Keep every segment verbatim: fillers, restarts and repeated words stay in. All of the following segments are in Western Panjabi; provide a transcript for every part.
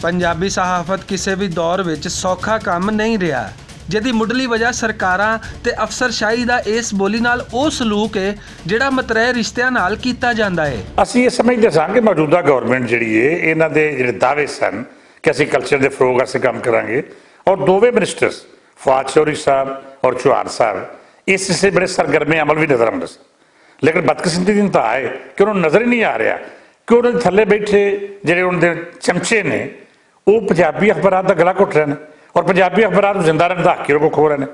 پنجابی صحافت کسے وی دور وچ سوکھا کم نہیں رہیا، جدی مڈلی وجہ سرکاراں تے افسر شاہی دا اس بولی نال او سلوک ہے، جڑا مترے رشتیاں نال کیتا جاندا ہے۔ اسی یہ سمجھدے ساں کہ موجودہ گورنمنٹ جڑی ہے، انہاں دے جڑے دعوے سن کہ اسی کلچر دے فروغ واسطے کم کراں گے، اور دوویں منسٹرز فواد چوہدری صاحب اور چوہان صاحب اس سے بڑے سرگرم عمل بھی نظر آؤندے سن۔ لیکن بدقسمتی دی انتہا ہے کہ انہوں نظر ہی نہیں آ رہا کہ انہوں نے تھلے بیٹھے جڑے انہوں دے چمچے نے، وہ پنجابی اخبارات دا گلا گھٹ رہے ہیں اور پنجابی اخبارات نوں زندہ رکھن دا حق ہی انہوں کو کھو رہے ہیں۔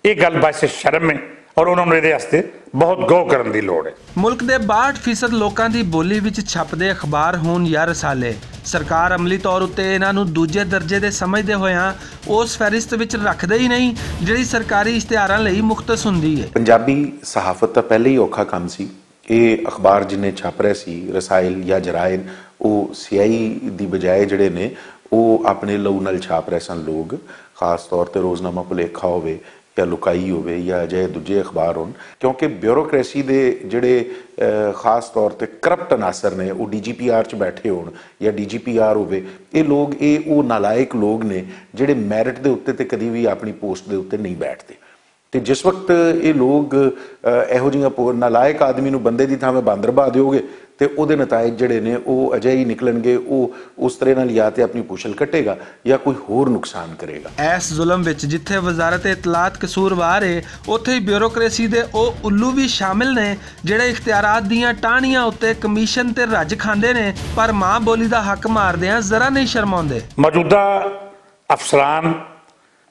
یہ گل باعث شرم ہے اور انہوں نے یہ واسطے بہت غور کرن دی لوڑ ہے۔ ملک دے باہٹھ فیصد لوکاں دی بولی وچ چھپدے اخبار ہون یا رسالے، سرکار عملی طور اتے انہاں نوں دوجے درجے دے سمجھدے ہویاں اس فہرست وچ رکھدے ہی نہیں، جڑی سرکاری اشتہاراں لئی مختص ہوندی ہے۔ پنجابی صحافت دا پہلے ہی اوکھا کم سی۔ اے اخبار جنہیں چھپ رہے سی، رسائل یا جرائد، او سیاہی دی بجائے جڑے نے، او اپنے لہو نال چھاپ رہے سن لوگ۔ خاص طور تے روزنامہ پلیکھا ہووے یا لکائی ہووے یا اجہے دوجے اخبار ہون، کیونکہ بیوروکریسی دے جڑے، اہ، خاص طور تے کرپٹ عناصر نے، او ڈی جی پی آر چ بیٹھے ہون یا ڈی جی پی آر ہووے، اے لوگ، اے او نالائق لوگ نے جڑے میرٹ دے اُتے تے کدی وی اپنی پوسٹ دے اُتے نہیں بیٹھدے۔ تے جس وقت اے لوگ، اہ، ایہو جیاں پو-، نالائق آدمی نوں بندے دی تھاویں باندر بھا دیو گے، تے او دے نتائج جڑے نے، او اجہے ہی نکلن گے، او اس طرح نال یا تے اپنی پوشل کٹے گا یا کوئی ہور نقصان کرے گا۔ ایس ظلم وچ جتھے وزارت اطلاعات قصوروار ہے، اوتھے ہی بیوروکریسی دے او الو وی شامل نے، جڑے اختیارات دیاں ٹاہنیاں اُتے کمیشن تے رج کھاندے نے، پر ماں بولی دا حق ماردیاں ذرا نہیں شرماؤندے۔ موجودہ افسران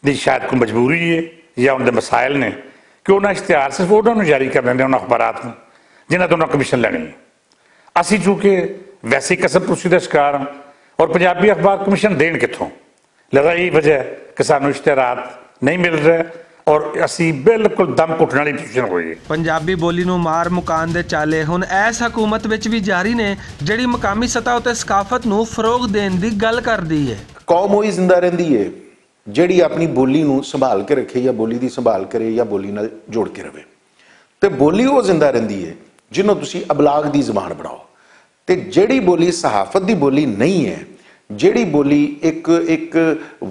دی شاید کوئی مجبوری ہے یا ان دے مسائل نے کہ انہاں اشتہار صرف انہاں نوں جاری کرنے نے، انہاں اخبارات نوں جنہاں تو انہاں کمیشن لینی ہے۔ اسی چونکہ ویسے ہی قسم پرسی دا شکار ہاں اور پنجابی اخبار کمیشن دین کتھوں؟ لہذا یہی وجہ ہے کہ سانوں اشتہارات نہیں مل رہے اور اسی بالکل دم گھٹنے والی پوزیشن ہوئی ہے۔ پنجابی بولی نوں مار مکان دے چالے ہن ایس حکومت وچ وی جاری نے، جڑی مقامی سطح اتے ثقافت نوں فروغ دین دی گل کردی ہے۔ قوم وہی زندہ رہندی ہے جڑی اپنی بولی نوں سنبھال کے رکھے یا بولی دی سنبھال کرے یا بولی نال جوڑ کے رہے۔ تے بولی وہ زندہ رہندی ہے جنوں تسی ابلاغ دی زبان بناؤ۔ تے جڑی بولی صحافت دی بولی نہیں ہے، جڑی بولی ایک، ایک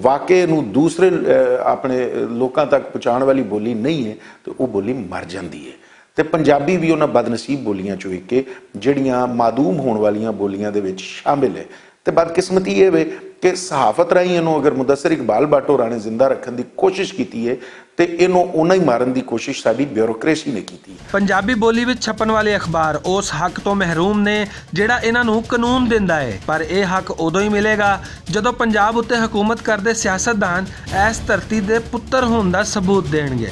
واقعے نوں دوسرے، اہ، اپنے لوکاں تک پہنچان والی بولی نہیں ہے، تے وہ بولی مر جاندی ہے۔ تے پنجابی وی انہاں بدنصیب بولیاں چوں ایک ہے جڑیاں معدوم ہون والیاں بولیاں دے وچ شامل ہے۔ تے بدقسمتی یہ وے کہ صحافت راہیں انہوں اگر مدثر اقبال بٹ ہوراں نے زندہ رکھن دی کوشش کیتی ہے، تے انہوں انہاں ہی مارن دی کوشش ساڈی بیوروکریسی نے کیتی۔ پنجابی بولی وچ چھپن والے اخبار اس حق تو محروم نے جڑا انہاں نوں قانون دیندا ہے، پر اے حق ادوں ہی ملے گا جدوں پنجاب اتے حکومت کردے سیاستدان ایس دھرتی دے پتر ہون دا ثبوت دین گے۔